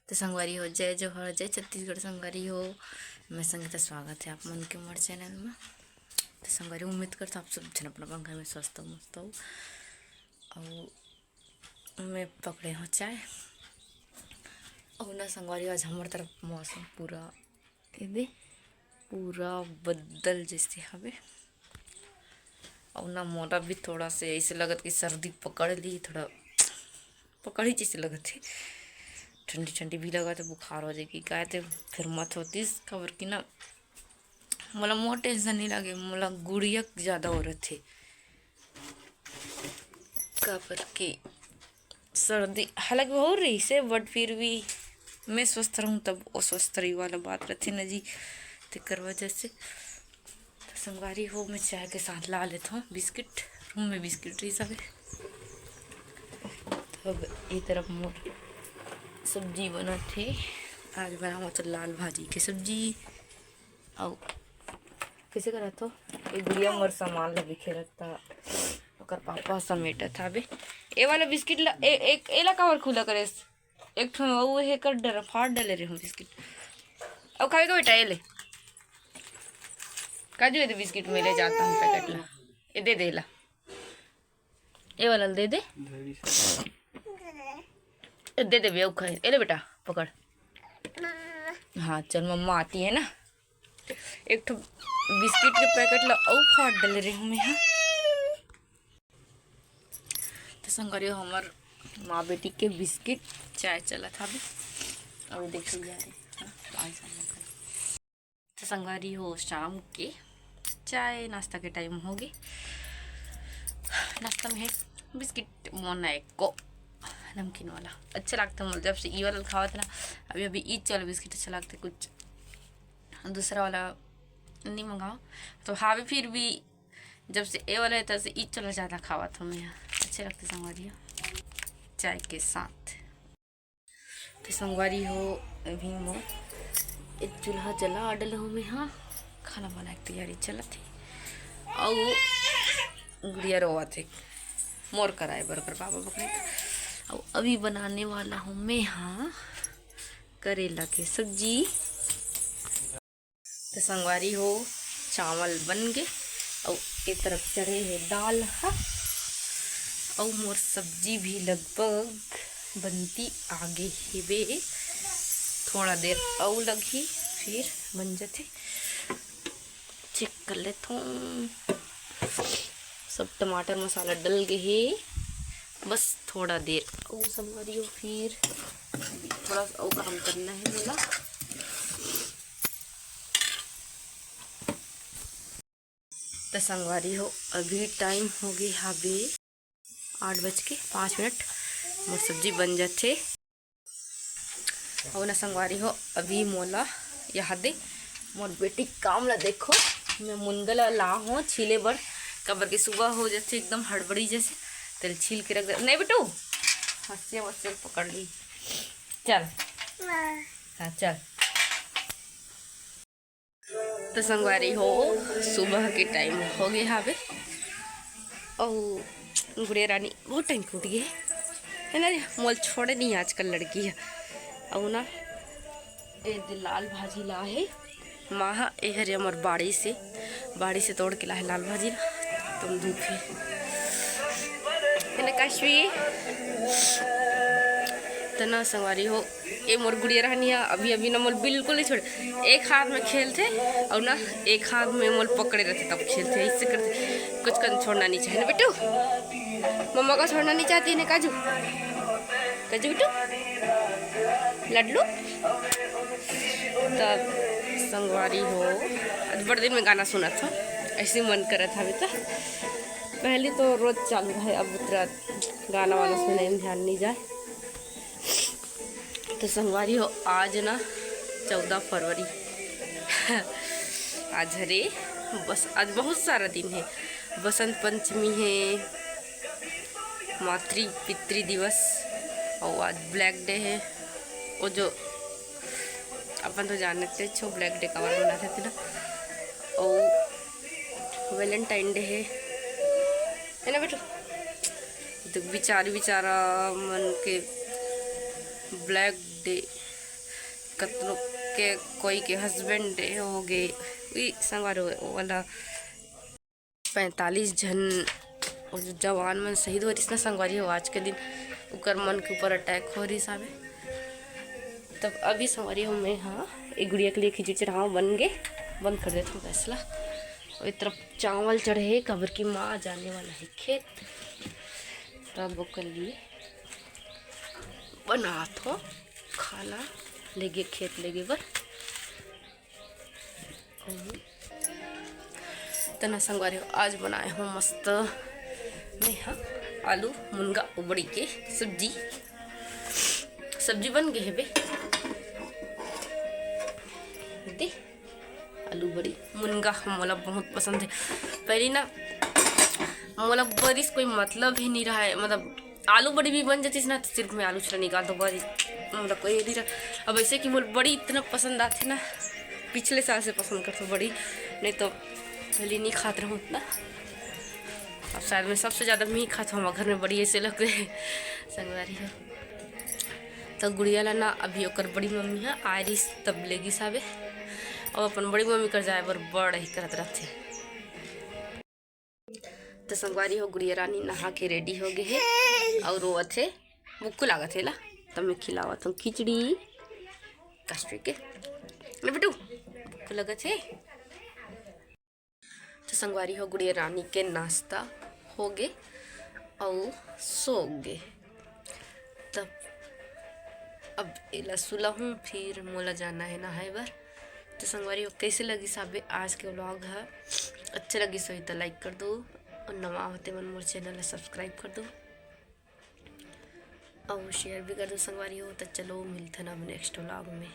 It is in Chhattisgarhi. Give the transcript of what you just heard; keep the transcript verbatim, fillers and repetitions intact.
तो संगवारी हो, जय जोहार, जय छत्तीसगढ़ संगवारी हो। मैं संगीता, स्वागत है आप मन के मोर चैनल में। तो संगवारी, उम्मीद करता आप सब झन अपन अपन घर में स्वस्थ हो, मस्त हो। और मैं पकड़े हो चाय। और ना संगवारी, आज हमारे तरफ मौसम पूरा, ये दे, पूरा बदल जैसे हवे। और ना मोला भी थोड़ा से ऐसे लगत कि सर्दी पकड़ ली, थोड़ा पकड़ ही जैसे लगत है। ठंडी ठंडी भी लगत है, बुखार हो जाएगी काय ते फिर मत होतीस, काबर कि ना मोला मोर टेंशन नहीं लगे, मोला गुड़िया ज़्यादा हो रथे। काबर कि सर्दी हालांकि हो रही से, but फिर भी मैं स्वस्थ रहूँ तब वो स्वस्थ रही वाला बात रहती ना जी। तेकर वजह से तो संगवारी हो, मैं चाय के साथ ला लेता हूँ बिस्किट। रूम में बिस्किट रही सब। तब ये तरफ मोर सब्जी बनत हे। आज बनावत लाल भाजी के सब्जी। अउ कैसे करत हो, ये गुड़िया मोर सामान ला बिखेरत था, ओकर पापा समेटत हवे। ए वाला बिस्किट ला, ए, एक एला काबर खुला करेस? एक ठो वो हे कर डर फाड़ डाले रहे हूँ बिस्किट। अब खावे का बेटा, ये ले, काजू, ये दे बिस्किट, मैं ले जाता हूँ पैकेट ला, ये दे दे ला, ये वाला दे दे, ये दे दे भैया, खाए। ये ले बेटा, पकड़। हाँ चल, मम्मा आती है ना। एक ठो बिस्किट के पैकेट ला अउ फाड़ डाले रहे हूँ मैं। हाँ, तो संगवारी हो, हमर माँ बेटी के बिस्किट चाय चलत हवे। अभी देखिए जा रहे हैं। हाँ, पाँच साल हो गए। तो संगवारी हो, शाम के चाय नाश्ता के टाइम हो गए। नाश्ता में है बिस्किट, मोना एक को नमकीन वाला अच्छा लगता है। जब से ई वाला खावा था ना, अभी अभी ई वाला बिस्किट अच्छा लगता है, कुछ दूसरा वाला नहीं मंगाओ। तो हावे फिर भी जब से ए वाला है तब से ई वाला ज़्यादा खावा था मैं। अच्छे लगते संगवारी हो चाय के साथ। तो संगवारी हो, अभी मोर एक चूल्हा जला डले हो मैं, हाँ, खाना बनाए के तैयारी चलत है। अउ गुड़िया रोवत है मोर कराए बर, ओकर बाबा पकड़े। अउ अभी बनाने वाला हूँ मैं, हाँ, करेला के सब्जी। तो संगवारी हो, चावल बन गे, अउ ए तरफ चढ़े हे दाल ह, अउ मोर सब्जी भी लगभग बनती आगे हेबे। थोड़ा देर अउ लगही, फिर बन जथे। चेक कर लेथों, सब टमाटर मसाला डल गे हे, बस थोड़ा देर अउ संगवारी हो, फिर थोड़ा सा अउ काम करना है मोला। त संगवारी हो, अभी टाइम हो गे हाबे आठ बज के पाँच मिनट। मोर सब्जी बन जाथे। अउ ना संगवारी हो, अभी मोला याद दे, मोर बेटी काम ला देखो, मैं मुनगा ला ला हो छीले बर, काबर के सुबह हो जाथे एकदम हड़बड़ी जैसे, तेल छील के रख दे। नहीं बेटू, हंसिया वसिया पकड़ ली। चल, हाँ चल। तो संगवारी हो, सुबह के टाइम हो गए हावे, अउ गुड़िया रानी बहुत टाइम के उठ गई है, है ना रे? मोल छोड़े नहीं आजकल लड़की है। अउ ना, ए दे लाल भाजी ला है माँ हा, ए हरे हमर बाड़ी से, बाड़ी से तोड़ के ला है लाल भाजी ला, तुम धूप है, है ना काशवी? तो ना संगवारी हो, ये मोर गुड़िया रानी है, अभी अभी ना मोल बिल्कुल नहीं छोड़े। एक हाथ में खेलथे अउ ना एक हाथ में मोल पकड़े रहथे, तब खेलथे, इससे करथे। कुछ कन छोड़ना नहीं चाहिए ना बेटू। मम्मा का छोड़ना नहीं चाहती है ना काजू, काजू बेटू, लड्डू। तब संगवारी हो, आज बड़ दिन में गाना सुना था, ऐसे मन करत हवे तो। पहले तो रोज चालू रहे, अब उतरा गाना वाना सुने में ध्यान नहीं जाए। तो संगवारी हो, आज ना चौदह फरवरी। आज हरे बस, आज बहुत सारा दिन है। बसंत पंचमी है, मातृ पितृ दिवस, और आज ब्लैक डे है। वो जो अपन तो जानते छो ब्लैक डे काबर मनाथे ना, और वैलेंटाइन डे है, है ना बेटू? तो बेचारी बेचारा मन के ब्लैक डे कतनो के कोई के हस्बैंड हो गे, ई संगवारी हो, वो वाला पैंतालीस झन वो जो जवान मन शहीद हो रिस ना संगवारी हो, आज के दिन उकर मन के ऊपर अटैक हो रिस आवे। तब अभी संगवारी हो, मैं हाँ एक गुड़िया के लिए खिचड़ी चढ़ावा बन गे, बंद कर देता हूँ गैस ला। और एक तरफ चावल चढ़े हे, काबर कि माँ जाने वाला है खेत, तब ओकर लिए बनात हो खाना, लेगे खेत लेगे बर। तना संगवारी हो, आज बनाए हो मस्त मैं हाँ आलू मुनगा उबड़ी के सब्जी। सब्जी बन गे हे बे। दे, आलू बड़ी मुनगा मोला बहुत पसंद है। पहली ना मोला बड़ी से कोई मतलब ही नहीं रहा है, मतलब आलू बड़ी भी बन जाती ना, तो सिर्फ मैं आलू छीला निकाल दो बड़ी, मतलब कोई नहीं रहा। अब ऐसे कि मोला बड़ी इतना पसंद आथे ना, पिछले साल से पसंद करथों बड़ी, नहीं तो पहले नहीं खात रहूँ उतना। अब शायद मैं सबसे ज़्यादा मैं ही खात हूँ हमारे घर में बड़ी, ऐसे लगथे संगवारी हो। तो गुड़िया ला ना अभी ओकर बड़ी मम्मी ह आय रिस तब लेगिस हावे, और अपन बड़ी मम्मी कर जाए बर बड़ ही करत रहथे। तो संगवारी हो, गुड़िया रानी नहा के रेडी हो गे हे और रोवत हे, भूख लागत हे ला। तब मैं खिलावत हूँ खिचड़ी कस्टरी के। ले बेटू, भूख लगत हे। तो संगवारी हो, गुड़िया रानी के नाश्ता हो गे अउ सो गे। तब अब एला सुलाहूँ, फिर मोला जाना है नहाए बर। तो संगवारी हो, कैसे लगिस हाबे आज के व्लॉग ह? अच्छा लगिस होही त लाइक कर दो, और नवा होते मन मोर चैनल ला सब्सक्राइब कर दो, और शेयर भी कर दो संगवारी हो। तो चलो मिलथन अब नेक्स्ट व्लॉग में।